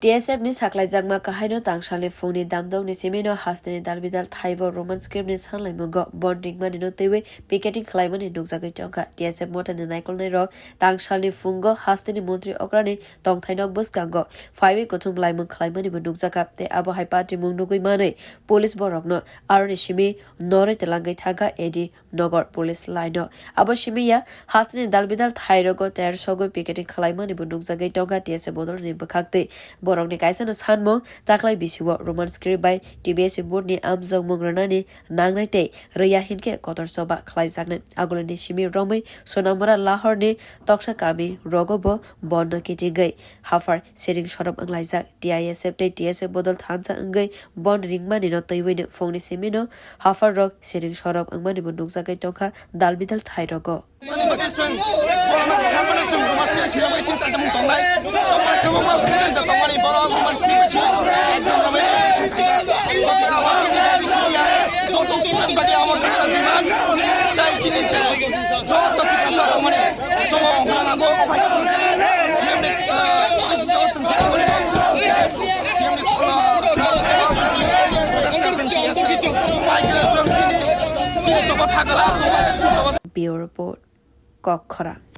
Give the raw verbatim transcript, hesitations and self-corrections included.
T S F ni saklaijakma kahaino tangsalni phungni damdokni simino hasteni dalbidal thaibo Roman script ni sanlaimungo bon ringmanino twiwi picketing khlaimani nukjagwi tongkha. T S F motani naikolnairok tangsalni phungo hasteni montri okrani tongthainok bwskango phaiwi kuthum laimung khlaimanibo nukjakha, tei abo hai patimung nugwi manwi police borokno aroni simi norwi twlangwi thangkha A D Nagar police line o. Abo simi ya hasteni dalbidal thairogo tyre sogwi picketing khlaimani bo nukjagwi tongkha T S F bodolni bwkhaktwi. Borokni kaisano sanmung taklai bisio Roman script bai T B S board ni amjokmung rwnani nangnai tei rwya hinkhe kotor choba khlaijaknai. Agulini simi romwi Sonamura Lahorni toksa kami rogo bo bonno kitingwi haphar siring sorom wnglaijak. T I S F tei T S F bodol thansa wngwi bon ringmanino twiwino phungni simino hapharrok siring sorok wngmanibo nukjagwi tongkha dalbidal thairogo. Ani bagwi chwng borokno buthar phano chwng Roman script sina bai chwng chajakmung tongnai. Tongmani kwbangma student rok tongmani borok Roman script bai sina exam rwmani chwng khaijak. Joto student bagwi amo demand. Tai chini se joto Tiprasa tongmani. Bureau Report, Kokkhorang.